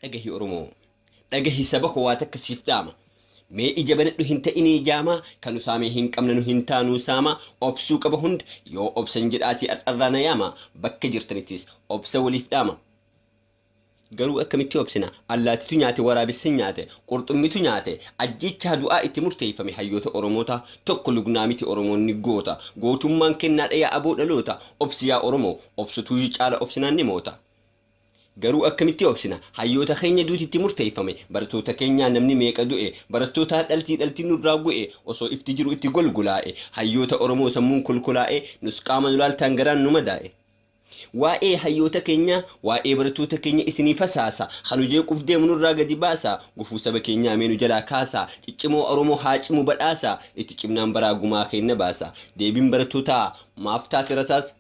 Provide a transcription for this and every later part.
Dhagahi Oromoo. Dhagahi saba koo waa takka siif dhaama. Mee ija banadhu hin ta'inii jaamaa kan nu saamee hin qabne nu hin taanuu saama obsuu qaba hunda yoo obsan jedhaatii har'arraa na yaama bakka jirtanittis obsa waliif dhaama. Garuu akkamitti obsina? Allaattitu nyaate, waraabessi nyaate, qurxummitu nyaate, ajjeechaa du'aa itti murteeffame hayyoota Oromoota, tokko lugnaa miti Oromoonni goota, gootummaan kennaadha yaa aboo dhaloota, obsi yaa Oromoo, obsutuu caala obsinaan ni moota. Garuu akkamitti obsina? Hayyoota keenya duuti itti murteeffame, barattoota keenyaa namni meeqa du'e, barattootaa dhaltii dhaltiin nurraa gu'e, osoo ifti jiru itti golgolaa'e, hayyoota Oromoo sammuun kolkolaa'e, nus qaama nu laaltaan garaan nu madaa'e. Waa'ee hayyoota keenyaa, waa'ee barattoota keenya isinii fasaasa, kan nu jeequuf deemu nurraa gadi baasa, gufuu saba keenyaa mee nu jalaa kaasa, ciccimoo Oromoo haa cimu badhaasa, itti cimnaan baraa gumaa keenya baasa. Deebiin barattootaa maaf taate rasaasa?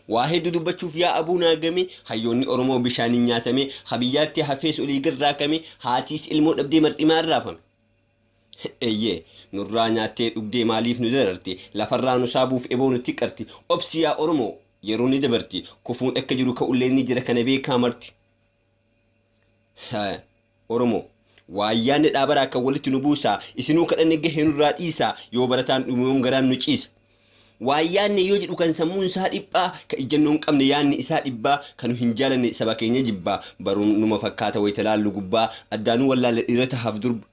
Waa hedduu dubbachuuf yaa abuu naagame, hayyoonni Oromoo bishaaniin nyaatame, ka biyyaatti hafees olii gad raakame, haatiis ilmoo dhabdee mar'imaan raafame. Eeyyee, nurraa nyaattee dhugdee maaliif nu dararti? Lafarraa nu saabuuf eboo nutti qarti. Obsi yaa Oromoo, yeroon ni dabarti. Kufuun akka jiru ka'ulleen ni jira kana beekaa marti. Oromoo, waan yaadne dhaabaraa kan walitti nu buusaa, isinuu kadhanne gahee nurraa dhiisaa, yoo barataan dhume yoom garaan nu ciisa. Waan yaadne yoo jedhu kan sammuun isaa dhiphaa, ka ijjannoo hin qabne yaadni isaa dhibbaa, ka nu hin jaalanne saba keenya jibbaa, baruun numa fakkaata wayita laallu gubbaa, addaanuu wallaalle dhiira tahaaf durba.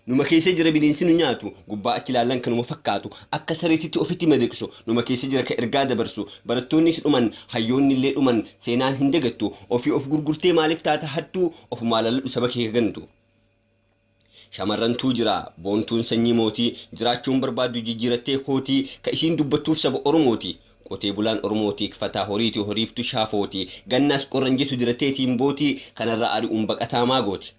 Numa keessa jira bineensi nu nyaatu, gubbaa achi laallan kanuma fakkaatu, akka sareetitti ofitti madaqsu, numa keessa jira ka ergaa dabarsu, barattoonnis dhuman, hayyoonni illee dhuman, seenaan hin dagattu, ofii of gurgurtee maaliif taata hattuu, ofumaa laalladhu saba kee ka gantu. Shamarrantuu jira, boontuun sanyii mootii, jiraachuun barbaaddu jijjiirattee kootii, ka isiin dubbattuuf saba Oromooti. Qotee bulaan Oromoo tiikfataa horiiti, horiiftu shaafooti, gannaas qorran jettu diratteetiin bootii, kanarraa ari'uun baqataa maa gooti.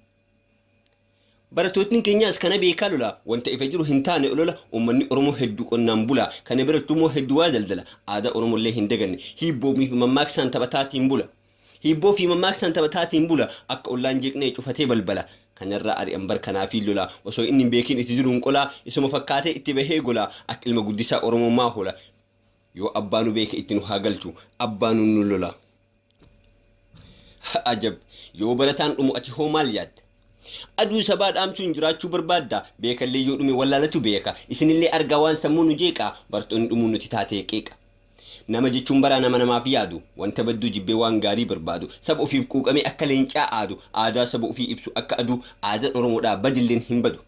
Barattootni keenyaas kana beekaa lola, wanta ifa jiru hin taane olola, uummanni Oromoo heddu qonnaan bula, kana birattuu immoo heddu waa daldala, aadaa Oromollee hin daganne, hiibboo fi mammaaksaan taphataatiin bula. Hiibboo fi mammaaksaan taphataatiin bula, akka ollaan jeeqnee cufatee balbala. Kanarraa ari'an bar kanaafiin lola, osoo inni hin beekin itti diruun qola, isuma fakkaatee itti bahee gola, akka ilma guddisaa Oromoo maa hola. Yoo abbaanu beeke itti nu haa galchu, abbaanu nu lola. Ajab! Yoo barataan dhumu ati hoo maal yaadda? Aduu sabaa dhaamsuun jiraachuu barbaadda? Beekallee yoo dhume wallaalatu beeka. Isinillee argaa waan sammuu nu jeeqa, bartoonni dhumuun nuti taatee qeeqa. Nama jechuun baraa nama namaaf yaadu, wanta badduu jibbee waan gaarii barbaadu, saba ofiif quuqamee akka leencaa aadu, aadaa saba ofii ibsu akka aduu, aadaan Oromoodhaa badilleen hin badu.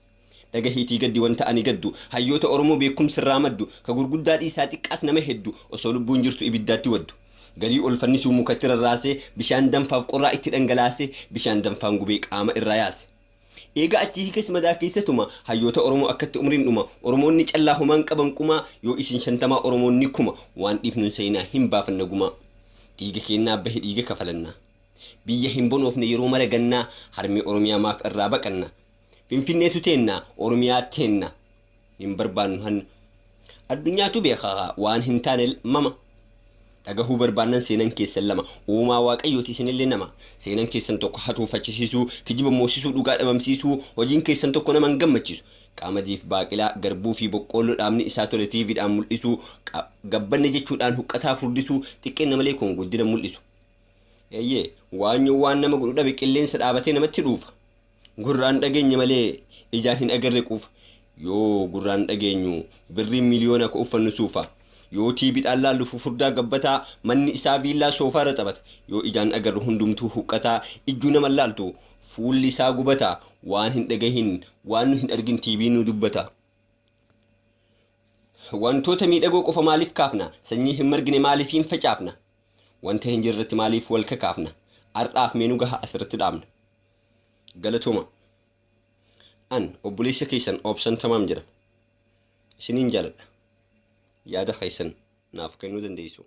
Dhagahiitii gaddi wanta ani gaddu, hayyoota Oromoo beekumsi irraa maddu, ka gurguddaa dhiisaa xiqqaas nama heddu, osoo lubbuun jirtu ibiddaatti waddu. Garii ol fannisuu mukatti rarraasee, bishaan danfaaf qorraa itti dhangalaasee, bishaan danfaan gubee qaama irraa yaase. Eega achii hiikes madaa keessa tuma, hayyoota Oromoo akkatti umriin dhuma, Oromoonni callaa homaan qaban qumaa, yoo isin shantamaa Oromoonni kuma, waan dhiifnu hin seeyinaa hin baafanna gumaa. Dhiiga keennaa bahe dhiiga kafalanna. Biyya hin bonoofne yeroo mara gannaa, harmee Oromiyaa maaf irraa baqanna. Finfinneetu teenna, Oromiyaa teenna. Hin barbaannu hanna. Addunyaatu beeka waan hin taane mama. Dhagahuu barbaannan seenan keessan lama. Uumaa Waaqayyooti isinillee nama. Seenan keessan tokko hatuu fachisiisuu, kijiba moosisuu, dhugaa dhabamsiisuu, hojiin keessan tokko nama hin gammachiisu. Qamadiif baaqilaa, garbuu fi boqqoolloo dhaabni isaa tole TVdhaan mul'isuu, gabbanne jechuudhaan huqqataa furdisuu, xiqqeenna malee kun guddina mul'isu. Eeyyee, waanyoon waan nama godhu dhabe qilleensa dhaabatee namatti dhuufa. Gurraan dhageenye malee ijaan hin agarre quufa. Yoo gurraan dhageenyu birriin miliyoona ka uffannu suufa. Yoo TVdhaan laallu fufurdaa gabbataa manni isaa viillaa soofaarra taphata. Yoo ijaan agarru hundumtuu huqqataa ijjuu nama hin laaltu fuulli isaa gubata. Waan hin dhagahin waan nu hin argin TVn nu dubbata. Wantoota miidhagoo qofa maaliif kaafna? Sanyii hin margine maaliif hin facaafna? Wanta hin jirretti maaliif wal kakaafna? Har'aaf mee nu gaha asirratti dhaabna. Galatooma. An obboleessa keessan Obsan Tamaam jedhama. Isiniin jaaladha. Yaada keessan naaf kennuu dandeessu.